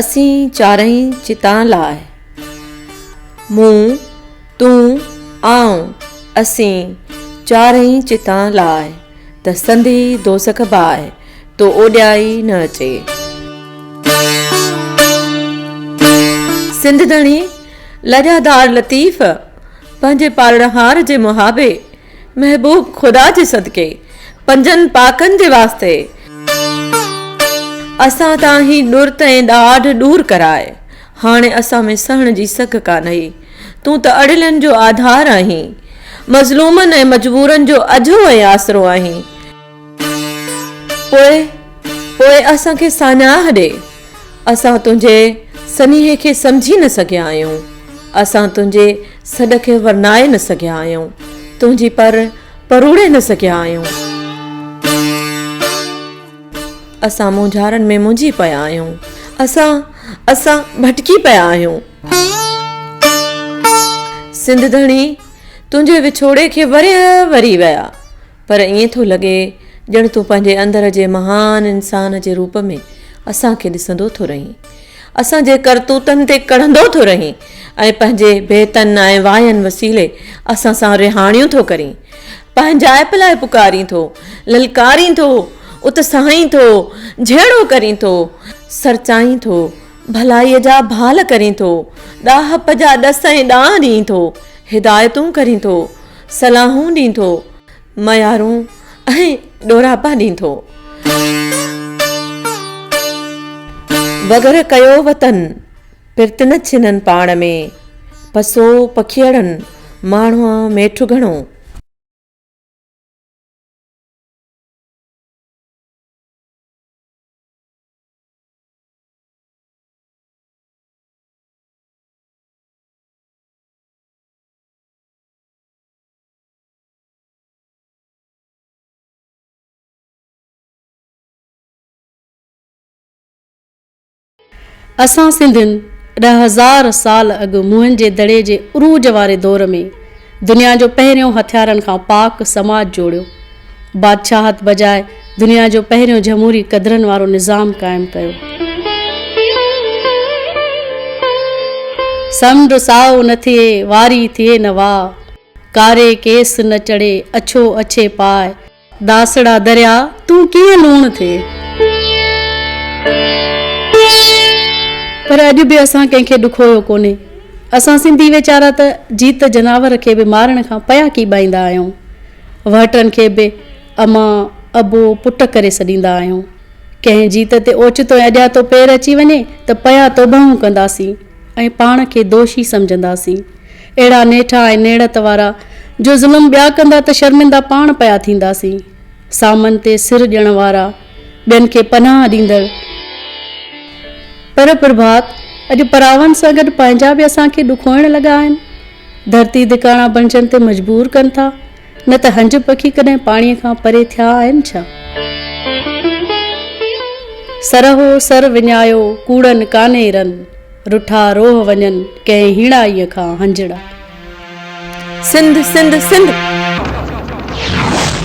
اسين چارئي چتان لاء. مون، تون، آئون، اسين، چارئي چتان لاء، ته سندي دوزخ باهه، تو اوڏيائي نه اچي. سنڌ ڌڻي، لڄادار لطيف، پنهنجي پالڻهار جي محابي، محبوب خدا جي صدقي، پنجن پاڪن جي واسطي، اسان تان هي ڏرت ۽ ڏاڍ ڏور ڪراء، هاڻي اسان ۾ سهڻ جي سگهه ڪانهي. تون ته اڙيلن جو آڌار آهين. مظلومن ۽ مجبورن جو اجهو ۽ آسرو آهين. پوء، پوء اسان کي ساڃاهه ڏي. اسان تنهنجي سنيهي کي سمجهي نه سگهيا آهيون. اسان تنهنجي سڏ کي ورنائي نه سگهيا آهيون. تنهنجي پر پروڙي نه سگهيا آهيون. اسان مونجهارن ۾ منجهي پيا آهيون. اسان، اسان ڀٽڪي پيا آهيون. سنڌ ڌڻي، تنهنجي وڇوڙي کي ورهيه وري ويا، پر ائين ٿو لڳي ڄڻ تون پنهنجي اندر جي مهان انسان جي روپ ۾ اسان کي ڏسندو ٿو رهين. اسان جي ڪرتوتن تي ڪڙهندو ٿو رهين ۽ پنهنجي بيتن ۽ واين وسيلي اسان سان رهاڻيون ٿو ڪرين. پنهنجائپ لاء پڪارين ٿو، للڪارين ٿو، اتساهين ٿو، جهيڙو ڪرين ٿو، سرچائين ٿو، ڀلائيء جا ڀال ڪرين ٿو، ڏاهپ جا ڏس ۽ ڏانء ڏين ٿو، هدايتون ڪرين ٿو، صلاحون ڏين ٿو، ميارون ۽ ڏوراپا ڏين ٿو. وڳر ڪيو وطن، پرت نه ڇنن پاڻ ۾، پسو پکيئڙن، ماڻهئان ميٺ گهڻو. اسان سنڌين 10,000 سال اڳ موهن جي دڙي جي عروج واري دور ۾ دنيا جو پهريون هٿيارن کان پاڪ سماج جوڙيو. بادشاهت بجاء دنيا جو پهريون جمهوري قدرن وارو نظام قائم ڪيو. سمنڊ سائو نه ٿئي، واري ٿئي نه واء، ڪاري ڪيس نه چڙهي، اڇو اڇي پاء. داسڙا درياء تون ڪيئن لوڻ ٿئي. پر اڄ به اسان ڪنهن کي ڏکويو ڪونهي. اسان سنڌي ويچارا ته جيت جناور کي به مارڻ کان پيا ڪيٻائيندا آهيون. وهٽن کي به امان، ابو، پٽ ڪري سڏيندا آهيون. ڪنهن جيت تي اوچتو ۽ اڄاتو پير اچي وڃي ته پيا توبهون ڪنداسين ۽ پاڻ کي دوشي سمجهنداسين. اهڙا نيٺا ۽ نيڙت وارا جو ظلم ٻيا ڪندا ته شرمندا پاڻ پيا ٿينداسين. سامن تي سر ڏيڻ وارا، ٻين کي پناهه ڏيندڙ. پر پرڀات، اڄ پراون سان گڏ پنهنجا به اسان کي ڏکوئڻ لڳا آهن. ڌرتي ڌڪاڻا بڻجڻ تي مجبور ڪن ٿا. نه ته هنج پکي ڪڏهن پاڻيء کان پري ٿيا آهن ڇا؟ سرهو سر وڃايو ڪوڙن ڪانيرن. رٺا روهه وڃن ڪنهن هيڻائيء کان هنجڙا. سنڌ سنڌ سنڌ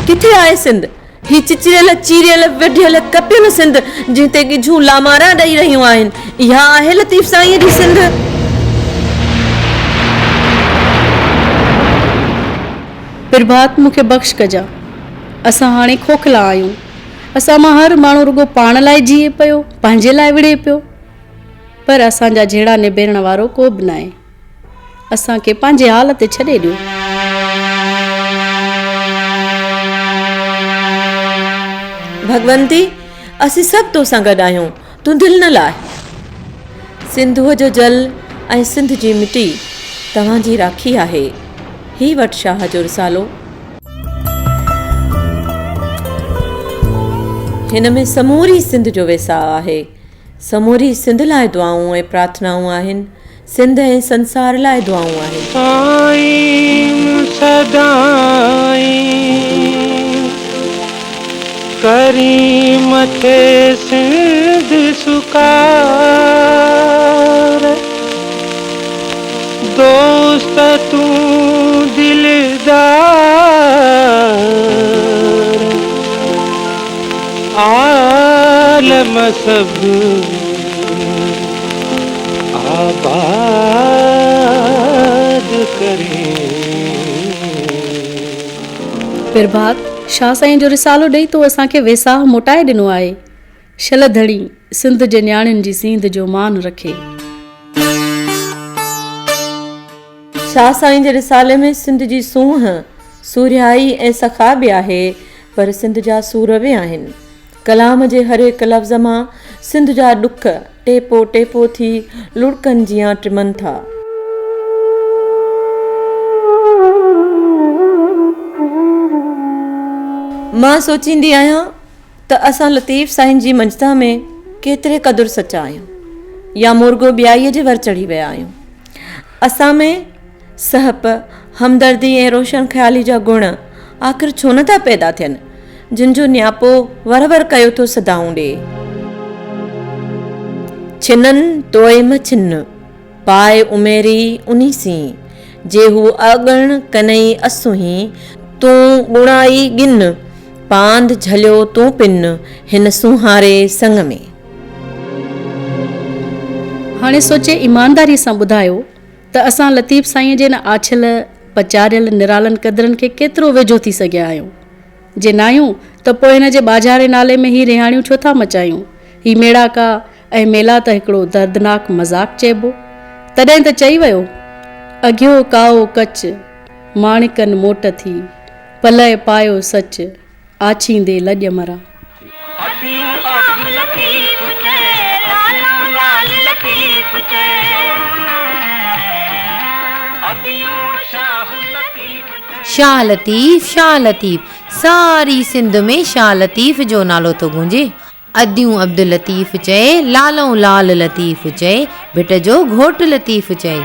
ڪٿي آهي سنڌ؟ هي چچريل، چيريل، وڍيل، ڪپيل سنڌ جنهن تي ڳجهون لامارا ڏئي رهيون آهن، اها آهي لطيف سائينء جي سنڌ؟ پرڀات مون کي بخش ڪجان. اسان هاڻي کوکلا آهيون. اسان مان هر ماڻهو رڳو پاڻ لاء جيئي پيو، پنهنجي لاء وڙهي پيو. پر اسان جا جهيڙا نبيرڻ وارو ڪو به ناهي. اسان کي پنهنجي حال تي ڇڏي ڏيو. ڀڳونتي، اسين سڀ توسان گڏ آهيون، تون دل نه لاهه. سنڌوء جو جل ۽ سنڌ جي مٽي توهان جي راکي آهي. هي وٺ شاهه جو رسالو. هن ۾ سموري سنڌ جو ويساهه آهي. سموري سنڌ لاء دعائون ۽ پرارٿنائون آهن، سنڌ ۽ سنسار لاء دعائون آهن. سائين سدائين ڪرين مٿي سنڌ سڪار دوست تون دلدار. عالم سڀ. ڪرين. پرڀات، شاهه سائين جو رسالو ڏئي تو اسان کي ويساهه موٽائي ڏنو آهي. شل ڌڻي سنڌ جي نياڻين جي سينڌ جو مان رکي. شاهه سائين جي رسالي ۾ سنڌ جي سونهن، سورهيائي ۽ سخا به آهي، پر سنڌ جا سور به آهن. ڪلام جي هر هڪ لفظ مان سنڌ جا ڏک ٽيپو ٽيپو ٿي لڙڪن جيان ٽمن ٿا. مان سوچيندي آهيان ته اسان لطيف سائين جي مڃتا ۾ ڪيتري قدر سچا آهيون يا مورڳو ٻيائيء جي ور چڙهي ويا آهيون. اسان ۾ سهپ، همدردي ۽ روشن خيالي جا گڻ آخر ڇو نه ٿا پيدا ٿين، جن جو نياپو ور ور ڪيو ٿو صدائون ڏي. ڇنن توئي م ڇن، پاء اميري انهي سين، جي هو اڳڻ ڪنئي اسونهين، تون ڳڻائي ڳن، پاند جهليو تون پن، هن سونهاري سڱ ۾. هاڻي سوچي ايمانداريء سان ٻڌايو ته اسان لطيف سائينء جي ان آڇيل، پچاريل نرالن قدرن کي ڪيترو ويجهو ٿي سگهيا آهيون؟ جي ناهيون ته پوء هن جي ٻاجهاري نالي ۾ هي رهاڻيون ڇو ٿا مچايون؟ هي ميڙاڪا ۽ ميلا ته هڪڙو دردناڪ مذاق چئبو. تڏهن ته چئي ويو، اگهيو ڪائو ڪچ، ماڻڪن موٽ ٿي، پلئه پايو سچ، آڇيندي لڄ مران. شاهه لطيف شاهه لطيف ساري سنڌ ۾ شاهه لطيف جو نالو ٿو گونجي. اديون عبداللطيف چئي، لالئون لال لطيف چئي، ڀٽ جو گهوٽ لطيف چئي.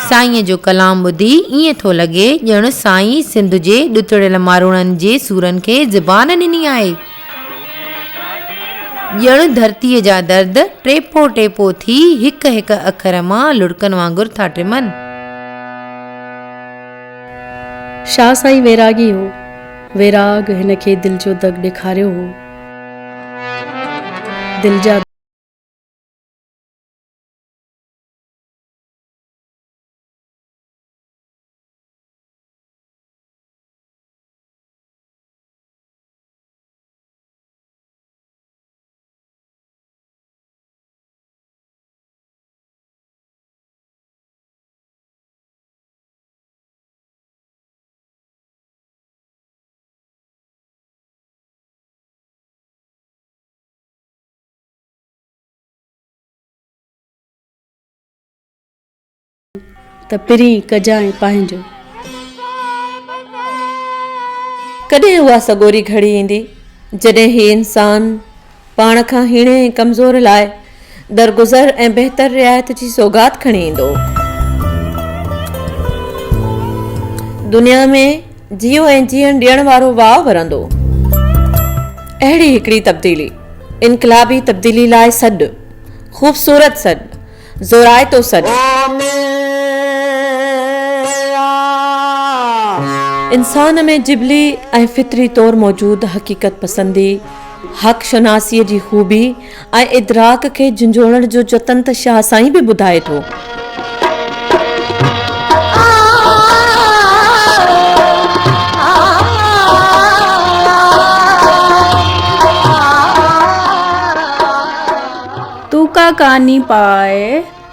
سائينء جو ڪلام ٻڌي ائين ٿو لڳي ڄڻ سائين سنڌ جي ڏتڙيل ماروئڙن جي سورن کي زبان ڏني آهي. ڄڻ ڌرتيء جا درد ٽيپو ٽيپو ٿي هڪ هڪ اکر مان لڙڪن وانگر ٿا ٽمن. شاهه سائين ويراڳي هو. ويراڳ هن کي دل جو دڳ ڏيکاريو هو. دل جا. ته پرين ڪجانء پنهنجو. ڪڏهن اها سڳوري گهڙي ايندي، جڏهن هي انسان پاڻ کان هيڻي ۽ ڪمزور لاء درگذر ۽ بهتر رعايت جي سوغات کڻي ايندو. دنيا ۾ جيئو ۽ جيئڻ ڏيڻ وارو واء ورندو. اهڙي هڪڙي تبديلي، انقلابي تبديلي لاء سڏ، خوبصورت سڏ، زورائتو سڏ. انسان ۾ جبلي ۽ فطري طور موجود حقيقت پسندي، حق شناسيء جي خوبي ۽ ادراڪ کي جهنجهوڙڻ جو جتن ته شاهه سائين به ٻڌائي ٿو. تون ڪا ڪاني پاء،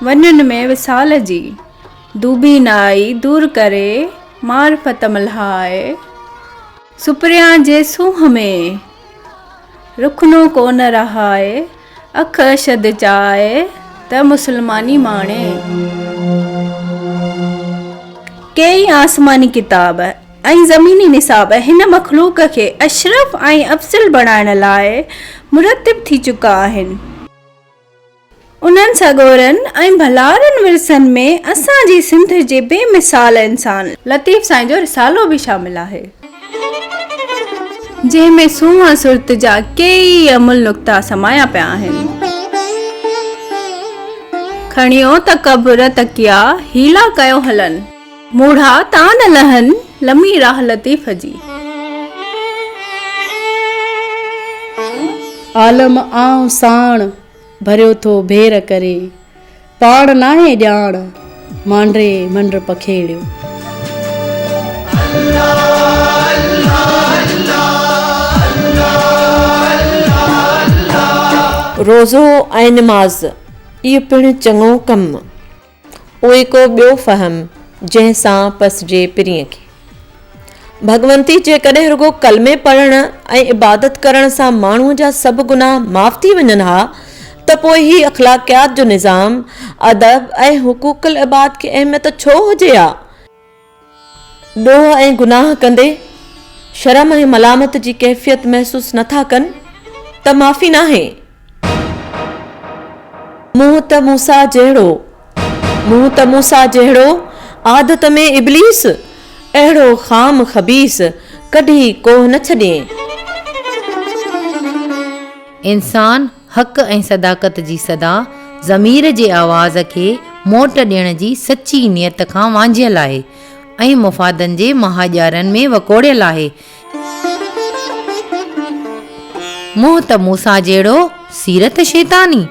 وڃن ۾ وصال جي. دوبي نائي دور ڪري، معرفت ملهاء. سپريان جي سونهن ۾، رخنو ڪو نه رهاء. اک اشد چاء، ته مسلماني ماڻي. ڪيئي آسماني ڪتاب ۽ زميني نصاب هن مخلوق کي اشرف ۽ افضل بڻائڻ لاء مرتب ٿي چڪا آهن. انهن سڳورن ۽ ڀلارن ورثن ۾ اسان جي سنڌ جي بي مثال انسان لطيف سائين جو رسالو به شامل آهي. جنهن ۾ سونهن سرت جا ڪيئي املهه نقطا سمايا پيا آهن. کڻيو تڪبر تڪيا، حيلا ڪيو هلن. موڙها تان نه لهن، لمي راهه لطيف جي. عالم آئون ساڻ، ڀريو ٿو ڀير ڪري. پاڻ ناهي ڄاڻ، مانڊري منڊ پکيڙيو. روزو ۽ نماز، اهو پڻ چڱو ڪم. اهوئي ڪو ٻيو فهم، جنهن سان پسجي پرينء کي. ڀڳونتي جيڪڏهن رڳو ڪلمي پڙهڻ ۽ عبادت ڪرڻ سان ماڻهوء جا سڀ گناهه معاف ٿي وڃن ها ته پوء هي اخلاقيات جو نظام، ادب ۽ حقوق العباد کي اهميت ڇو هجي ها؟ ڏوهه ۽ گناهه ڪندي شرم ۽ ملامت جي ڪيفيت محسوس نه ٿا ڪن ته معافي ناهي. منهن ته موسيٰ جهڙو، منهن ته موسيٰ جهڙو، عادت ۾ ابليس، اهڙو خام خبيث، ڪڍي ڪوهه نه ڇڏين. انسان حق ۽ صداقت جي صدا، ضمير جي آواز کي موٽ ڏيڻ جي سچي نيت کان وانجهيل آهي ۽ مفادن جي مهاڄارن ۾ وڪوڙيل آهي. منهن ته موسيٰ جهڙو، سيرت شيطاني،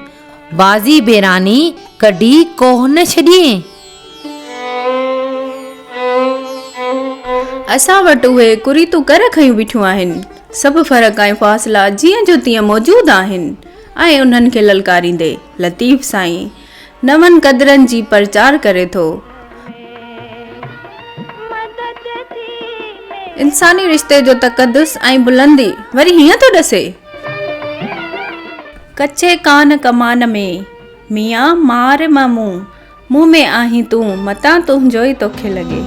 بازي بيراني، ڪڍي ڪوهه نه ڇڏيئين. اسان وٽ اهي ڪريتون ڪر کنيون بيٺيون آهن. سڀ فرق ۽ فاصلا جيئن جو تيئن موجود آهن ۽ انهن کي للڪاريندي لطيف سائين نون قدرن جي پرچار ڪري ٿو. انساني رشتي جو تقدس ۽ بلندي وري هيئن ٿو ڏسي. ڪچي ڪان ڪمان ۾، ميان مار م مون. مون ۾ آهين تون، متان تنهنجو ئي توکي لڳي.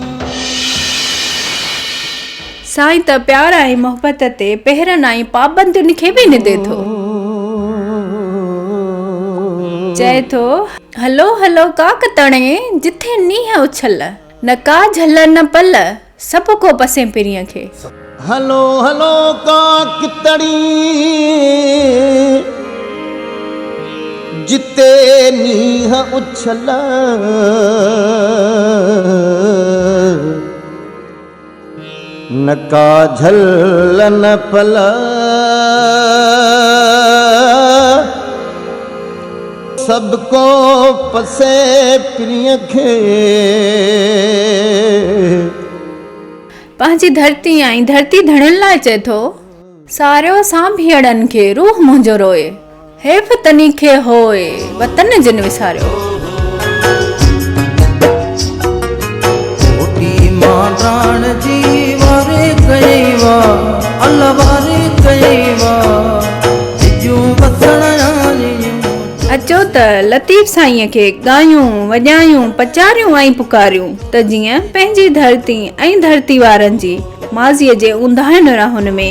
سائين ته پيار ۽ محبت تي پهرن ۽ پابندين کي به ندي ٿو. چئي ٿو، هلو هلو ڪاڪ تڻي، جٿي نينهن اڇل، نه ڪا جهل نه پل، سڀ ڪو پسين پرينء کي. هلو هلو ڪاڪ تڙي، جتي نينهن اڇل. نه ڪا جهل نه پل. سڀ ڪو پسي پرينء کي. پنهنجي ڌرتي ۽ ڌرتي ڌڻين لاء چئي ٿو. ساريو سانڀيئڙن کي روح منهنجو روئي. حيف تني کي هوء وطن جن وساريو. اوٽي مانڊاڻ جي واري ڪيئي وا الله واري ڪيئي وا ججون وسڻ آيون. اچو ته لطيف سائينء کي ڳايون، وڄايون، پچاريون ۽ پڪاريون ته جيئن پنهنجي ڌرتي ۽ ڌرتي وارن جي ماضيء جي اونداهين راهن ۾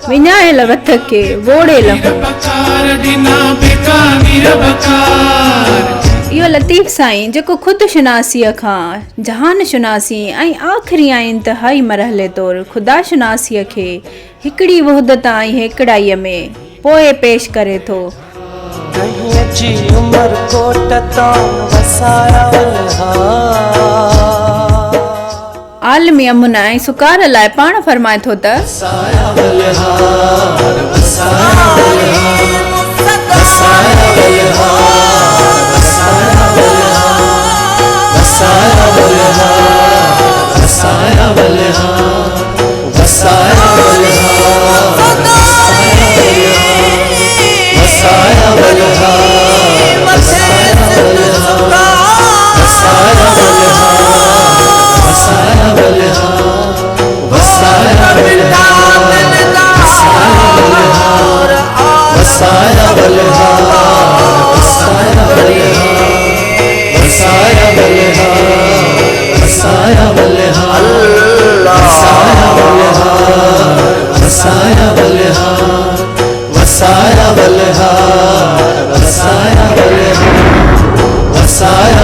وڃايل وٿ کي ووڙي لهون. اهو لطيف سائين جيڪو خود شناسيء کان جهان شناسي ۽ آخري ۽ انتهائي مرحلي طور خدا شناسيء کي هڪڙي وحدت ۽ هيڪڙائيء ۾ پوئي پيش ڪري ٿو. ڪهين اچي عمر ڪوٽ تان وسايا ولهار. عالمي امن ۽ سڪار لاء پاڻ فرمائي ٿو ته. وسايا ولهار وسايا ولهار وسايا ولهار وسايا ولهار وسايا ولهار وسايا ولهار وسايا ولهار وسايا ولهار وسايا ولهار وسايا ولهار وسايا.